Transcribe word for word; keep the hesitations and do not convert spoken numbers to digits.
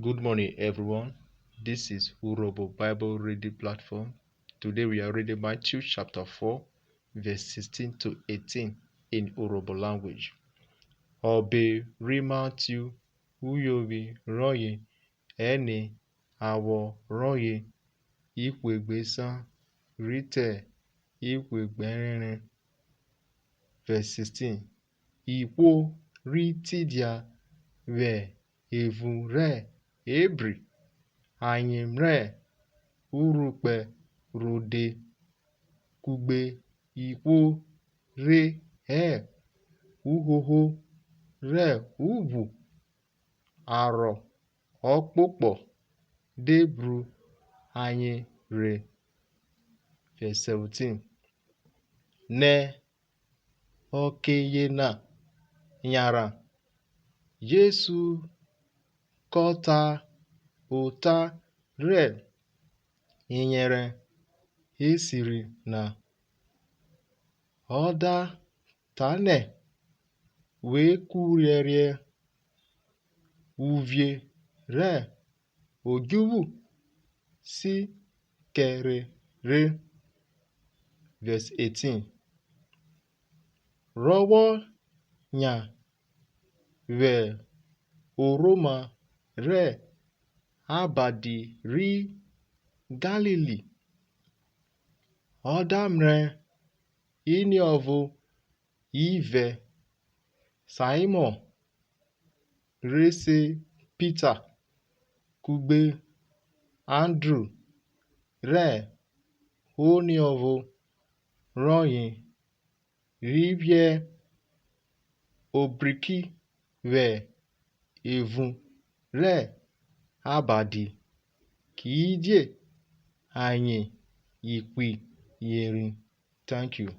Good morning, everyone. This is Urhobo Bible Reading Platform. Today we are reading Matthew chapter four, verse sixteen to eighteen in Urhobo language. Ọbe ri Matthew, uyovwi rọye ẹne, awọ rọye ihwegbe esan rhi te ihwegbe ẹrenren. Verse sixteen. Ihwo ri tidia vwẹ evun rẹ ebri, ayen mrẹ urhukpẹ rode, kugbe ihwo re hẹ uhoho rẹ ughwu, arhọ ọkpokpọ de bru ayen rhe. Verse seventeen. Nẹ ọke yena yanran, Jesu kọ ta ota rẹ iyẹnrẹn esiri na, ọ da tanẹ, We kurhẹriẹ, uvie rẹ odjuvwu si kẹre re. Verse eighteen. Rọ vwọ yan vwẹ orhoma rẹ abadi ri Galili, ọ da mrẹ iniọvo ivẹ, Saimọn re se Pita, kugbe Andru rẹ oniọvo rọye, ri vwiẹ obriki vwẹ evun rẹ abadi, kidie ayen ihwi yeri. Thank you.